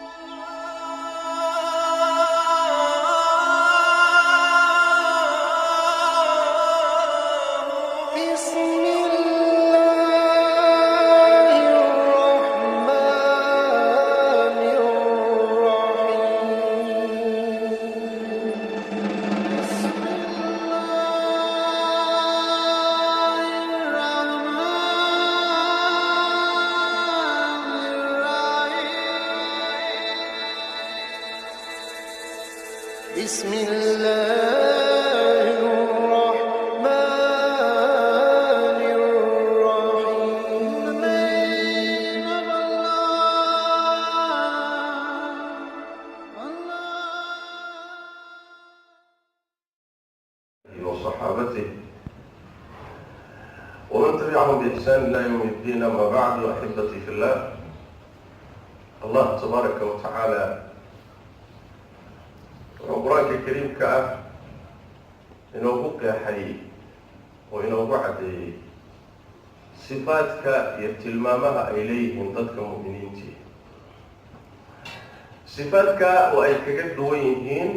بسم الله الرحمن الرحيم. بسم الله الرحمن الرحيم. بسم الله الرحمن الرحيم. وصحابته ومن تبعهم بإحسان إلى يوم الدين. أما بعد، أحبتي في الله، Allah tabaaraka wa tacaala wuxuu Qur-aanka Kariimka ah inoogu qeexay oo inoogu caddeeyey sifaadka iyo tilmaamaha ay leeyihiin dadka mu'miniintii, sifaadka oo ay kaga duwan yihiin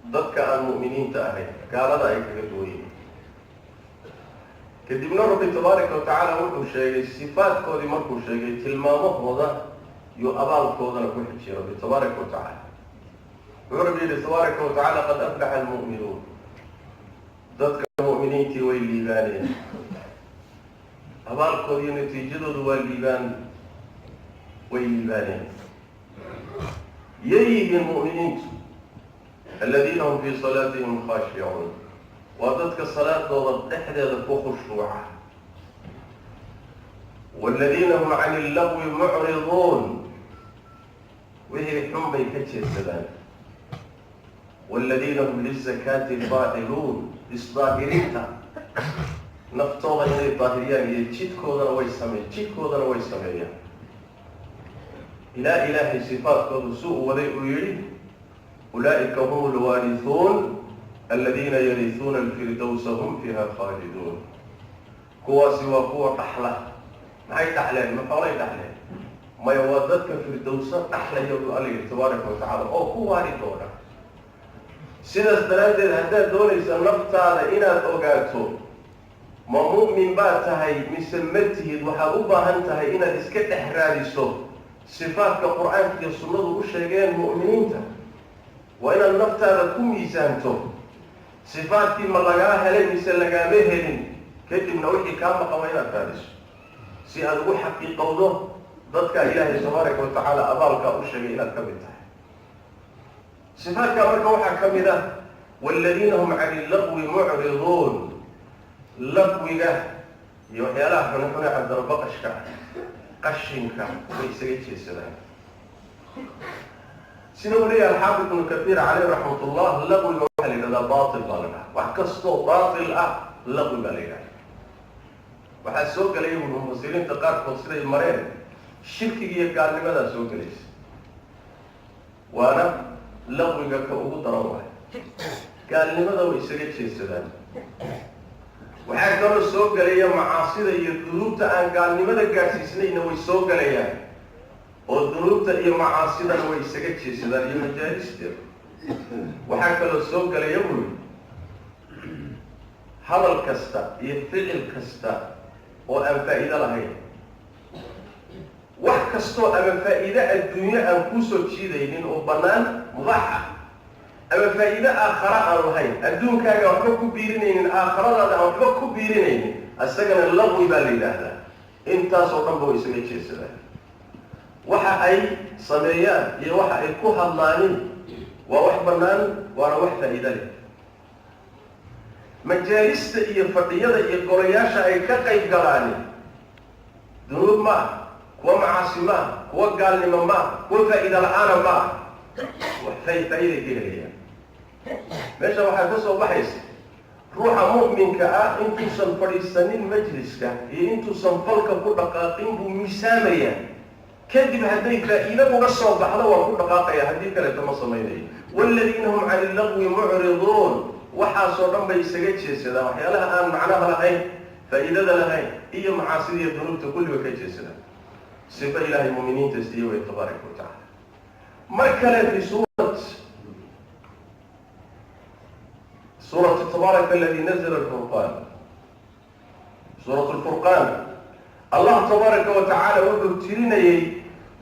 dadka aan mu'miniinta ahayn, gaalada ay kaga duwan yihiin. Kadibna Rabbi tabaaraka wa tacaala wuxuu sheegay sifaadkoodii. Markuu sheegay tilmaamahooda iyo abaalkoodana ku xijiyay, Rabbi tabaaraka wa tacaala wuxuu Rabbi yidhi tabaaraka wa tacaala: "قد أفلح المؤمنون." Dadka mu'miniintii way liibaaneen, abaalkooda iyo natiijadoodu waa liibaan, way liibaaneen. Yay yihiin mu'miniintu? "الذين هم في صلاتهم خاشعون." Waa dadka salaadooda dhexdeeda ku khushuuca. "والذين هم عن اللغو معرضون." Wixii xun bay ka jeedsadaan. "والذين هم للزكاة فاعلون." Isdaahirinta naftooda inay daahiriyaan iyo jidhkoodana way samey jidhkoodana way sameeyaan. Ilaa Ilaahay sifaadkoodu si uu waday uu yidhi: "أولئك هم الوارثون الذين يرثون الفردوس هم فيها خالدون." Kuwaasi waa kuwa dhaxla. Maxay dhaxleen? Ma xoolay dhaxleen? Maya, waa dadka Firdowsa dhaxlaya buu Alla yidhi tabaaraka wa tacala, oo ku waari doona. Sidaas daraaddeed, haddaad doonaysa naftaada inaad ogaato ma mu'min baad tahay mise ma tihid, waxaad u baahan tahay inaad iska dhex raadiso sifaadka Qur-aanka iyo Sunnadu u sheegeen mu'miniinta. Waa inaad naftaada ku miisaanto sifaadkii ma lagaa helay mise lagaama helin. Kadibna wixii kaa maqan waa inaad raadiso si aada ugu xaqiiqowdo dadka Ilaahay tabaaraka wa tacaala abaalkaa u sheegay inaad ka mid tahay. Sifaadka marka waxaa ka mid ah "والذين هم عن اللغو معرضون." Laqwiga iyo waxyaalaha xunxune, cabdarbaqashka, qashinka way isaga jeesadaan. Sida uu leeyahay Alxaafid Ibnu Kathiir caleyh raxmat ullah, laqwiga waxaa la yidhahdaa batil baa la dhaha. Wax kastoo batil ah laqwi baa la yidhahda. Waxaa soo gelaya, bui mufasiriinta qaarkood siday mareen, shirkiga iyo gaalnimadaa soo gelaysa, waana laqwiga ka ugu daran. Waay gaalnimada way isaga jeesadaan. Waxaa kaloo soo gelaya macaasida iyo dunuubta aan gaalnimada gaadhsiisnayna way soo gelayaan, oo dunuubta iyo macaasidana way isaga jeesadaan iyo majaalisteeda. Waxaa kaloo soo gelaya, buu yidhi, hadal kasta iyo ficil kasta oo aan faa'iido lahayn, wax kastoo ama faa'iide adduunyo aan kuusoo jiidaynin oo bannaan, mubaax ah, ama faa'iide aakhara aan lahayn, adduunkaaga waxba ku biirinaynin, aakharadaada aan waxba ku biirinaynin, isagana laqwi baa la yidhaahdaa. Intaasoo dhan ba way isaga jeesadaan. Waxa ay sameeyaan iyo waxa ay ku hadlaanin waa wax bannaan, waana wax faa'iido leh. Majaalista iyo fadhiyada iyo golayaasha ay ka qayb galaani dunuub ma ah, kuwa macaasi ma ah, kuwa gaalnimo ma ah, kuwa faa'iida la-aana ma ah, wax faa'iiday ka helayaan. Meesha waxaa ka soo baxaysa, ruuxa mu'minka ah intuusan fadhiisanin majliska iyo intuusan falka ku dhaqaaqin buu miisaamayaa. Kadib hadday faa'iido uga soo baxdo waa ku dhaqaaqaya, haddii kaleeto ma samaynayo. "والذين هم عن اللغو معرضون." Waxaasoo dhan bay isaga jeesadaan, waxyaalaha aan macnaha lahayn, faa'iidada lahayn iyo macaasida iyo dunuubta kulliba ka jeesadaan. Sifo Ilaahay muminiinta siiyey way, tabaaraka wa tacala. Mar kale fi suurati tabaaraka aladi nazla alfurqaan, suurat alfurqaan, Allah tabaaraka wa tacaala wuxuu tirinayey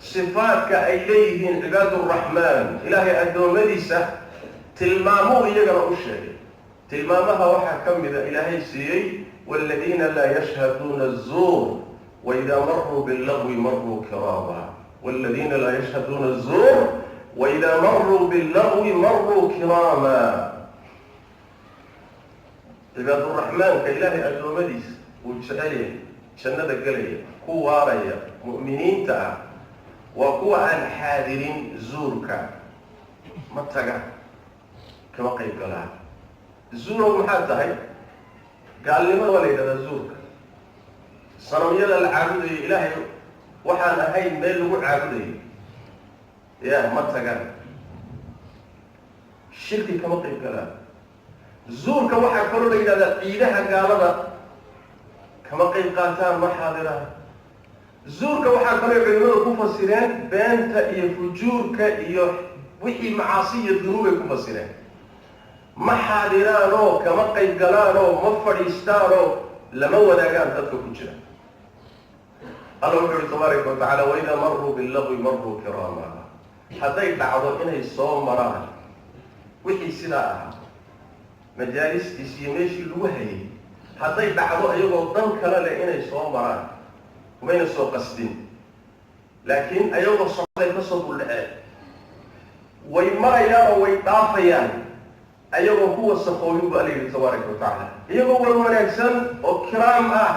sifaadka ay leeyihiin cibaad uraxmaan, Ilaahay addoommadiisa. Tilmaamuu iyagana u sheegay. Tilmaamaha waxaa ka mida Ilaahay siiyey: "Waladiina laa yashhaduuna azuur waidaa maruu billagwi maruu kiraama." "Waladiina laa yashhaduuna azuur waidaa maruu billagwi maruu kiraama." Cibaaduraxmaanka, Ilaahay addoommadiisa uu jecel yahay, jannada gelaya, ku waaraya, mu'miniinta ah, waa kuwa aan xaadirin zuurka. Ma taga, kama qayb galaan. Zuurow maxaa tahay? Gaalnimada waa la yidhahdaa zuurka. Sanamyada la caabudayo, Ilaahay waxaan ahayn meel lagu caabudayo, ya ma tagaan. Shirki kama qayb galaan. Zuurka waxaa kaloo la yidhahdaa ciidaha gaalada kama qayb qaataan, ma xaadiraan. Zuurka waxaa kaloo culimadu ku fasireen beenta iyo fujuurka iyo wixii macaasi iyo dunuubay ku fasireen. Ma xaadiraanoo kama qayb galaanoo ma fadhiistaanoo lama wadaagaan dadka ku jira. Alla wuxuu uhi tabaaraka wa tacala: "Waidaa maruu billagwi maruu kiraama." Hadday dhacdo inay soo maraan wixii sidaa ahaa, majaalistiis iyo meeshii lagu hayay, hadday dhacdo iyagoo dan kale leh inay soo maraan, umayna soo qasdin, laakiin ayagoo socday kasoo duldhaceen, way marayaan oo way dhaafayaan ayagoo ku wasakhoobin bu Alla yidhi tabaaraka wa tacaala. Iyagoo wan wanaagsan oo kiraam ah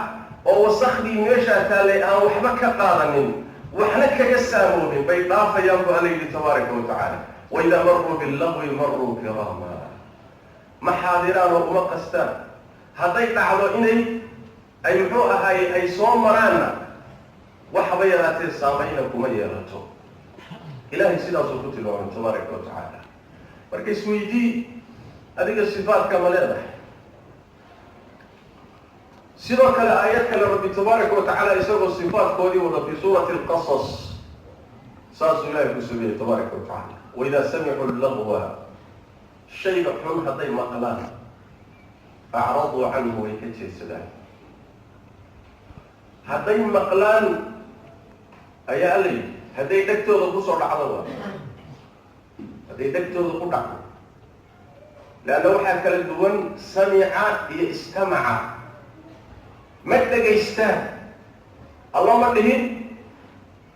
oo wasakhdii meeshaa taallay aan waxba ka qaadanin, waxna kaga saamoobin bay dhaafayaan bu Alla yidhi tabaaraka wa tacaala. "Waidaa maruu billagwi maruu kiraama." Ma xaadiraan oo uma qastaan. Hadday dhacdo inay ay muxuu ahaay ay soo maraanna, waxba yaraatee saamayna kuma yeelato. Ilaahay sidaasuu ku tilmaamay tabaaraka wa tacaala. Marka isweydii, adiga sifaadka ma leedahay? Sidoo kale aayad kale Rabbi tabaaraka wa tacaala isagoo sifaadkoodii wada fi suurati alqasas saasuu Ilahay ku sugayay tabaaraka wa tacala: "Waidaa samicuu lagwa," shayga xun hadday maqlaan, "acraduu canhu," way ka jeedsadaan. Hadday maqlaan ayaa Alla yidhi, hadday dhegtooda kusoo dhacdo, waa hadday dhegtooda ku dhacdo, leanna waxaa kala duwan samica iyo istamaca. Ma dhegaystaan Alla ma dhihin.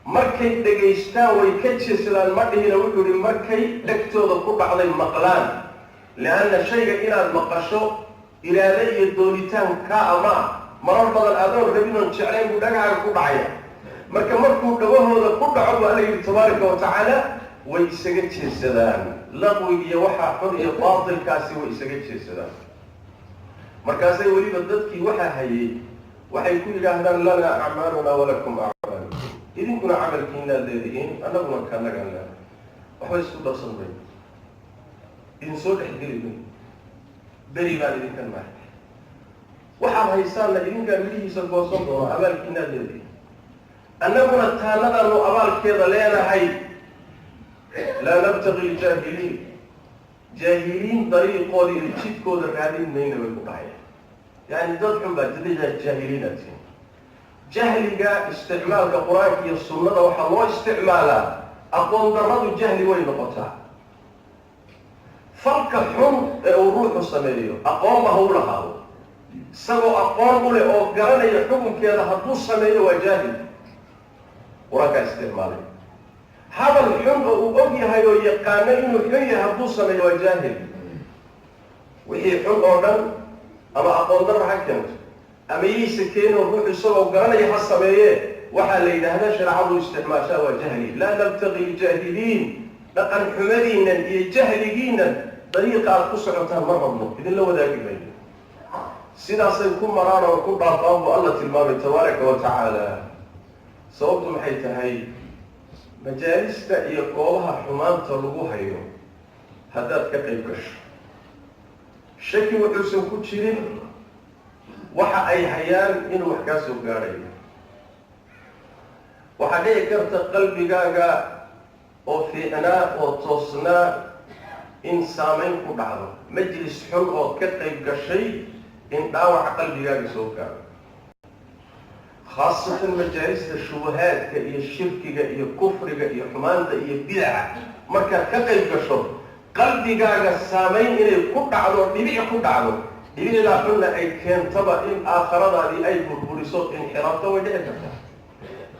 Markay dhegaystaan way ka jeesadaan ma dhihina. Wuxuu yihi markay dhegtooda ku dhacday, maqlaan, lianna shayga inaad maqasho iraado iyo doonitaan kaa ama ah. Marar badan adoon rabin oon jeclayn buu dhagahaaga ku dhacaya. Marka markuu dhagahooda ku dhaco, bu Alla yidhi tabaaraka wa tacaala, way isaga jeesadaan. Laqwiga iyo waxaa xun iyo baatilkaasi way isaga jeesadaan. Markaasay weliba dadkii waxaa hayay waxay ku yidhaahdaan: "Lanaa acmaaluna walakum acmaalukum." Idinkuna camalkiinaad leedihiin, annaguna kanagaan leedahay, waxba isku darsan mayno, idin soo dhexgeli mayno, beri baan idinka nahay. Waxaad haysaanna idinkaa midhihiisa goosan doono, abaalkiinaad leedihiin, annaguna taanadaanu abaalkeeda leenahay. "Laa nabtaqi ljaahiliin," jaahiliin dariiqooda iyo jidkooda raadin mayna, bay ku dhahayaan. Yani dad xun baa jida, jaahiliinaad tihin. Jahliga isticmaalka Qur-aanka iyo sunnada waxaa loo isticmaalaa aqoon darradu jahli way noqotaa. Falka xun ee uu ruuxu sameeyo, aqoonba ha u lahaado, isagoo aqoon u leh oo garanaya xukunkeeda hadduu sameeyo, waa jaahil. Qur-aankaa isticmaalay. Hadal xun oo uu og yahay oo yaqaano inuu xun yahay hadduu sameeyo, waa jaahil. Wixii xun oo dhan ama aqoon darra ha keento ama yaysa keenoo, ruux isagoo garanaya ha sameeye, waxaa la yidhaahdaa shareecadu isticmaashaa waa jahli. "Laa nabtaqi ljaahiliin," dhaqan xumadiinan iyo jahligiinan dariiqa aad ku socotaan ma rabno, idinla wadaagi mayno. Sidaasay ku maraan oo ku dhaafaan buu Alla tilmaamay tabaaraka wa tacaala. Sababtu maxay tahay? Majaalista iyo goobaha xumaanta lagu hayo haddaad ka qayb gasho, shaki wuxuusan ku jirin waxa ay hayaan inuu wax kaa soo gaadhayo. Waxaa dhici karta qalbigaaga oo fiicnaa oo toosnaa in saamayn ku dhacdo, majlis xun ood ka qayb gashay in dhaawaca qalbigaaga soo gaaro, khaasatan majaalista shubahaadka iyo shirkiga iyo kufriga iyo xumaanta iyo bidaca. Markaad ka qayb gasho, qalbigaaga saamayn inay ku dhacdo, dhibic ku dhacdo, dhibicdaa xunna ay keentaba in aakhiradaadii ay burburiso, inxiraafto, way dhici kartaa.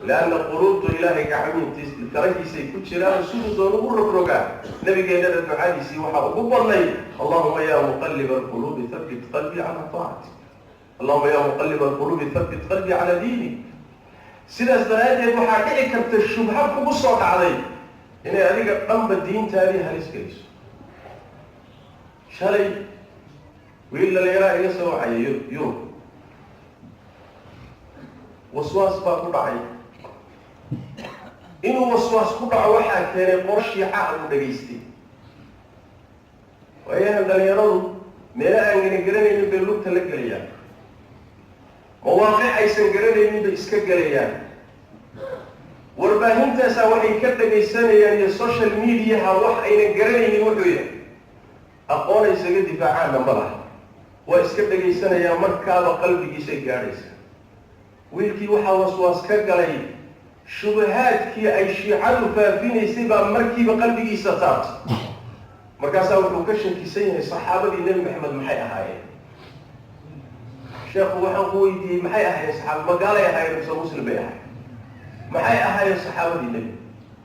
Lianna quluubtu Ilaahay gacmiintiis tarankiisay ku jiraan, siduu doon ugu rogrogaa. Nabigeennada ducadiisii waxaa ugu badnay: "Allahuma ya muqaliba alquluubi habbit qalbii calaa taacatik, allahuma ya muqaliba alquluubi habbit qalbii calaa diinik." Sidaas daraaddeed waxaa dhici karta shubha kugu soo dhacday inay adiga dhanba diintaadii halis geliso. Shalay wiil dhalinyaraa iga soo wacayay Yurub. Waswaas baa ku dhacay. Inuu waswaas ku dhaco waxaa keenay qor shiica uu dhagaystay. Waayahan dhalinyaradu meelo aan gana garanaynin bay lugta la gelayaan, mawaaqic aysan garanaynin bay iska gelayaan. Warbaahintaasaa waxay ka dhagaysanayaan iyo social mediaha wax aynan garanaynin wuxuu yahay, aqoon ay isaga difaacaanna ma laha, waa iska dhagaysanayaan. Markaaba qalbigiisay gaadhaysa. Wiilkii waxaa waswaas ka galay shubahaadkii ay shiicadu faafinaysay baa markiiba qalbigiisa taabtay. Markaasaa wuxuu ka shakisan yahay saxaabadii Nebi Maxamed maxay ahaayeen. "Sheekhu, waxaan ku weydiiyey, maxay ahaayeen saxaaba? Magaalay ahaayeen mise muslim bay ahaayeen? Maxay ahaayeen saxaabadii nebi?"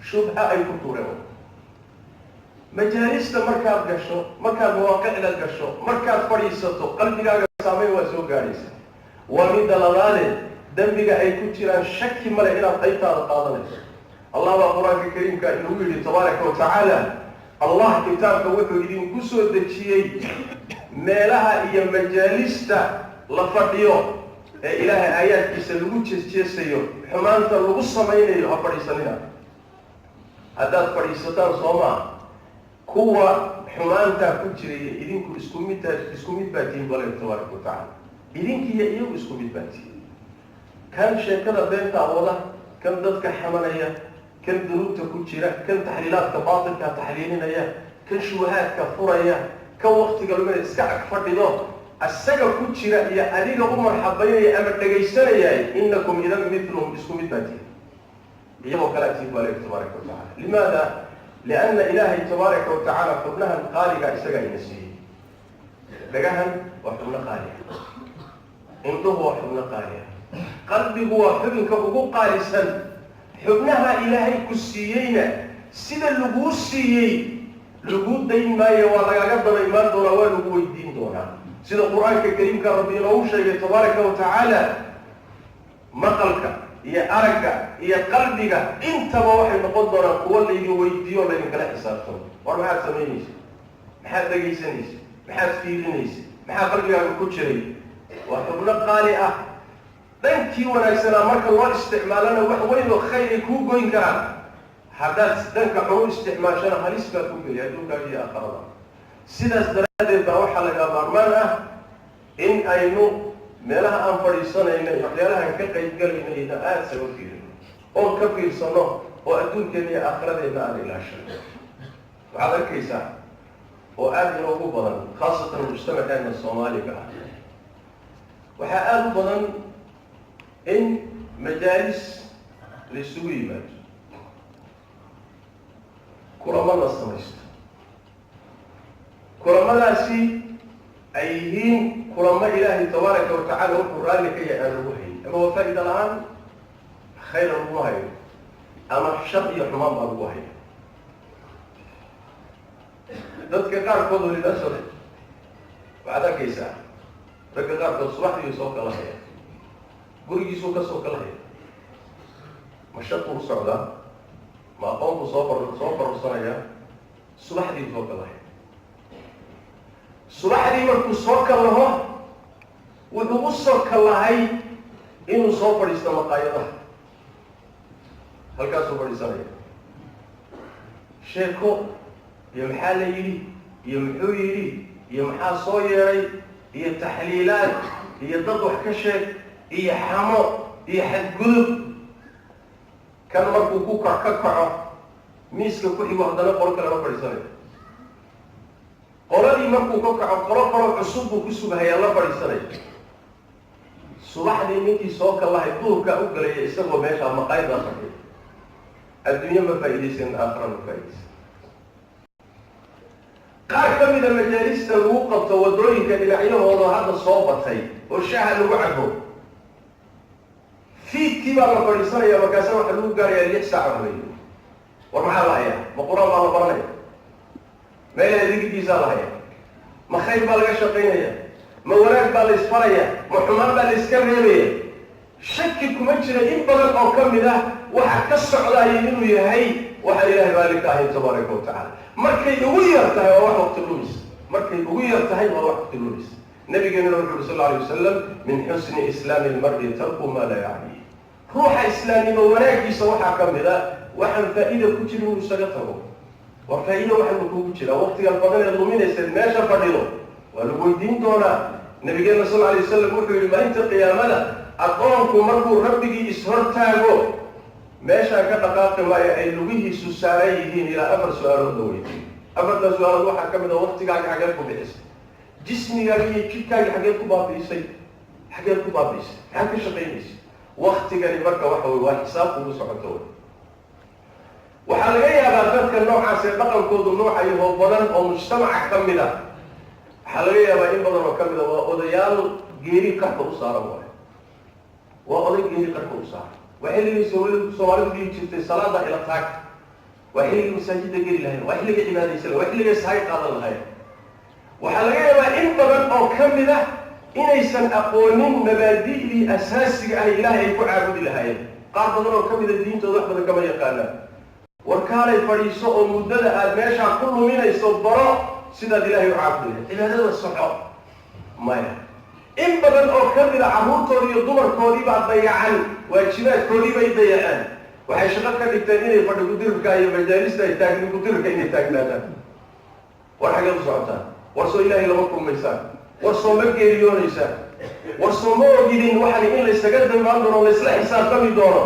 Shubha ay ku tuureen. Majaalista markaad gasho, markaad mawaaqicda gasho, markaad fadhiisato, qalbigaaga saameyn waa soo gaadhaysa. Waa midda labaade, dembiga ay ku jiraan shaki male inaad qaybtaada qaadanayso. Allah baa Qur-aanka kariimka inagu yidhi tabaaraka wa tacaala: Allah kitaabka wuxuu idinku soo dejiyey meelaha iyo majaalista la fadhiyo ee Ilaahay aayaadkiisa lagu jeesjeesayo, xumaanta lagu samaynayo, ha fadhiisanina. Haddaad fadhiisataan, soo maa kuwa xumaantaa ku jiraya idinku isku midtaa, isku mid baa tihin bale tabaaraka wa tacaala. Idinkiiyo iyagu isku mid baa tihin. Kan sheekada beentaa wada, kan dadka xamanaya, kan dunuubta ku jira, kan taxliilaadka baatilka taxliilinaya, kan shubahaadka furaya, kan waktiga lumina iska ag fadhido, asaga ku jira iyo adiga u marxabaynaya ama dhegaysanayay, innakum idan mithluhum, isku mid baa tihin, iyagoo kalea tihin baa lehi tabaaraka wa tacala. Limaada? Lianna Ilaahay tabaaraka wa tacaala xubnahan qaaliga isagaa ina siiyey. Dhagahan waa xubno qaaliga, indhuhu waa xubno qaaliga, qalbigu waa xubinka ugu qaalisan. Xubnaha Ilaahay ku siiyeyna sida laguu siiyey laguu dayn maayo, waa lagaaga daba imaan doonaa, waa lagu weydiin doonaa. Sida Qur-aanka kariimka Rabbi inoogu sheegay tabaaraka wa tacaala, maqalka iyo aragga iyo qalbiga intaba waxay noqon doonaan kuwo laydin weydiiyo o laydinkala xisaabtamo. War maxaad samaynaysa? Maxaad dhegaysanaysa? Maxaad fiirinaysa? Maxaa qalbigaaga ku jiray? Waa xubno qaali ah. Dhankii wanaagsanaa marka loo isticmaalana wax weyn oo khayray kuu goyn karaan. Haddaad dhanka xun u isticmaashana halis baa ku geliya adduunkaaga iyo aakharada. Sidaas daraaddeed baa waxaa lagaa maarmaan ah in aynu meelaha aan fadhiisanayno iyo waxyaalahaan ka qaybgalayno ina aada saga fiirino oon ka fiirsano oo adduunkeena iyo aakhiradeenna aan ilaashano. Waxaad arkaysaa oo aada inoogu badan, khaasatan mujtamaceena Soomaaliga ah, waxaa aada u badan in majaalis la isugu yimaado, kulamo la samaysto, kulamadaasi ay yihiin kulamo Ilaahay tabaaraka wa tacaala wuxuu raalli ka yahay aan lagu hayn, ama waa faa-ida la-aan, khayra lagu hayo, ama shar iyo xumaan baa lagu hayo. Dadka qaarkood oo lilasab waxaad arkaysaa ragga qaarkood subaxdii soo kala haya, gurigiisuu ka soo kala haya. Ma shaquu u socdaa? Ma aqoonku soo barursanayaa? Subaxdii soo kala haya. Subaxdii markuu soo kalaho, wuxuu u soo kalahay inuu soo fadhiisto maqaayadaha. Halkaasuu fadhiisanaya, sheeko iyo maxaa la yidhi iyo muxuu yidhi iyo maxaa soo yeedhay iyo taxliilaad iyo dad wax ka sheeg iyo xamo iyo xadgudub. Kan markuu ku ka kaco, miiska ku xigo haddana qolo kale la fadhiisanaya. Qoladii markuu ka kaco, qolo qolo cusub buu ku sugahayaa, la fadhiisanaya. Subaxdii ninkii soo kallahay duhurkaa u galaya, isagoo meeshaa maqaayadaa fadhiya. Adduunye ma faa'iidaysan, aakhira ma faa'iidaysan. Qaar ka mida majaalista lagu qabto waddooyinka dhinacyahooda hadda soo batay oo shaaha lagu cabo, fiidkii baa la fadhiisanaya. Markaasa waxaa lagu gaarayaa 6 saac oo habeen. War maxaa la hayaa? Ma qur-aan baa la baranaya? Meelaha dikrigiisaa la hayaa? Ma khayr baa laga shaqaynaya? Ma wanaag baa la isfaraya? Ma xumaan baa la iska reebaya? Shaki kuma jira in badan oo ka mid ah waxa ka socdaaya inuu yahay waxaan Ilahay raalli ka ahayn tabaaraka wa tacala. Markay ugu yar tahay waa wax waqti lumis. Markay ugu yar tahay waa wax waqti lumis. Nabigeenuna wuxu uri sal alay wasalam: "Min xusni islaami lmari tarku maa laa yacniih." Ruuxa islaamnimo wanaagiisa waxaa ka mid a waxaan faa-iida ku jirin inuu isaga tago. War faa-iida waxaanu kugu jiraa waqtigan badan ee luminayseed meesha fadhido, waa lagu weydiin doonaa. Nabigeena sal alay wasalam wuxuu yihi: maalinta qiyaamada addoonku markuu rabbigii ishortaago, meeshaa ka dhaqaaqi maayo ay lugihiisu saaran yihiin ilaa afar su-aalood la weydiiyo. Afartaa su-aalood waxaa ka mid a: waqtigaaga xageed ku bixisay? Jismigaaga iyo jidhkaaga xageed ku baabi'isay? Xageed ku baabi'isay? Maxaad ka shaqaynaysa waktigani? Marka waxa wey waa xisaab kugu socoto wey. Waxaa laga yaabaa dadka noocaas ee dhaqankoodu noocayahoo badan oo mujtamaca ka mid a, waxaa laga yaabaa in badan oo ka mid a waa odayaal geeri qarka u saaran. Waayo, waa oday geeri qarka u saaran. Waa xilligii Soomaalidu dhihi jirtay "salaada ila taag". Waa xilligii masaajidda geli lahayn, waa xilligii cibaadaysan lahayn, waa xilligay sahay qaadan lahayn. Waxaa laga yaabaa in badan oo ka mid ah inaysan aqoonin mabaadi'dii asaasiga ah Ilaahay ay ku caabudi lahaayeen. Qaar badan oo ka mida diintooda wax badan kama yaqaanaan. War kaalay fadhiiso oo muddada aada meeshaa ku luminayso baro sidaad Ilaahay u caabudi lahayd, cibaadada soxo. Maya, in badan oo ka mida carruurtoodii iyo dumarkoodii baa dayacan, waajibaadkoodii bay dayaceen. Waxay shaqo ka dhigteen inay fadhi kudirirka iyo majaalista ay taagni kudirirka inay taagnaadaan. War xageed u socotaan? War soo Ilaahay lama kulmaysaan? War soo ma geeriyoonaysaan? War soo ma ogidin waxani in laysaga dambaan doono, laysla xisaabtami doono?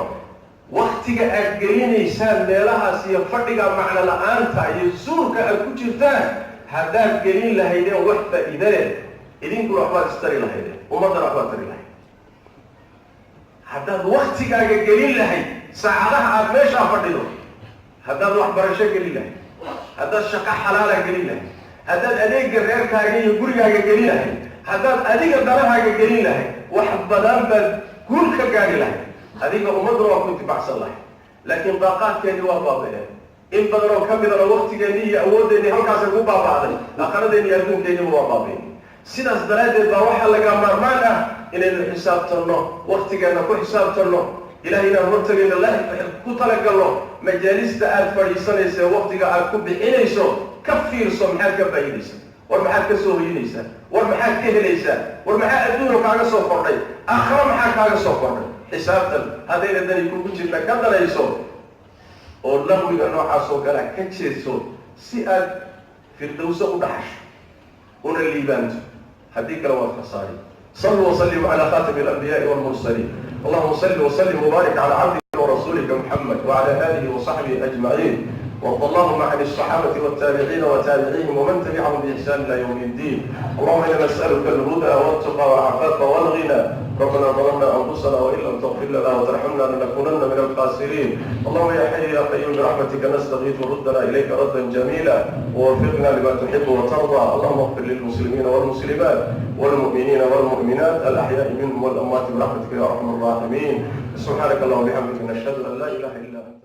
Waktiga aad gelinaysaan meelahaas iyo fadhiga macno la-aanta iyo suurka aad ku jirtaan, haddaad gelin lahaydeen wax faa-iide leh, idinkuna waxbaad istari lahaydeen, ummaddana waxbaad tari lahayd. Haddaad waktigaaga gelin lahayd, saacadaha aada meeshaa fadhido, haddaad waxbarasho gelin lahayd, haddaad shaqo xalaala gelin lahayd, haddaad adeega reerkaaga iyo gurigaaga gelin lahayd, haddaad adiga danahaaga gelin lahayd, wax badan baad guul ka gaari lahayd adiga, ummadduna waa ku intifacsan lahayd. Laakiin daaqaadkeennii waa baaba-een. In badan oo ka midana waktigeennii iyo awoodeennii halkaasay ku baaba'day. Aakhiradeeni iyo adduunkeenniba waa baaba-een. Sidaas daraaddeed baa waxaa laga maarmaan ah inaynu xisaabtanno, waktigeenna ku xisaabtanno, Ilahay inaan hortagayna la ku talagalno. Majaalista aada fadhiisanaysa, waktiga aad ku bixinayso, ka fiirso. Maxaad ka faa'iidaysaa? War maxaad ka soo hoyinaysaa? War maxaad ka helaysaa? War maxaa adduuna kaaga soo kordhay? Aakhiro maxaa kaaga soo kordhay? Xisaabtan. Haddayna dani kugu jirna, ka danayso oo laqwiga noocaas oo kalea ka jeedso, si aad firdowso u dhaxasho una liibaanto. Haddii kale waad khasaari. صلوا وسلموا على خاتم الأنبياء والمرسلين. اللهم صل وسلم وبارك على عبدك ورسولك محمد وعلى آله وصحبه أجمعين، وارض اللهم عن الصحابة والتابعين وتابعيهم ومن تبعهم بإحسان إلى يوم الدين. اللهم إنا نسألك الهدى والتقى والعفاف والغنى. ربنا ظلمنا أنفسنا وإن لم تغفر لنا وترحمنا لنكونن من الخاسرين. اللهم يا حي يا قيوم، برحمتك نستغيث، ردنا إليك ردا جميلا، ووفقنا لما تحب وترضى. اللهم اغفر للمسلمين والمسلمات والمؤمنين والمؤمنات، الأحياء منهم والأموات، برحمتك يا أرحم الراحمين. سبحانك اللهم وبحمدك، نشهد أن لا إله إلا أنت.